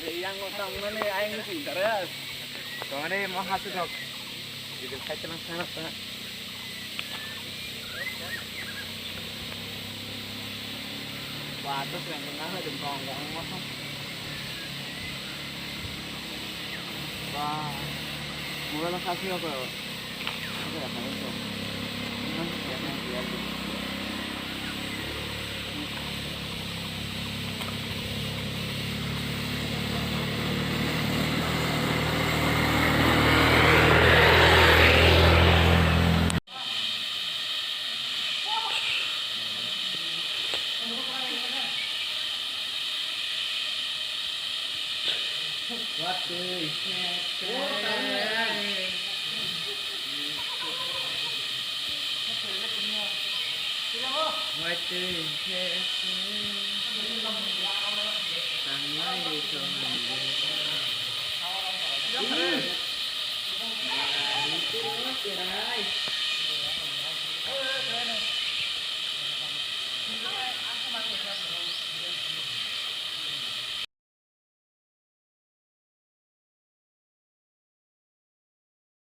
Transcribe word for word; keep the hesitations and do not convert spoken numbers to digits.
Yang utang mana aing sing teras. Kau ni mau hasil dok. Itu kaitan sana sana. Wah, terus yang kena ada bengkong bengkong. Wah, mulai kasih apa?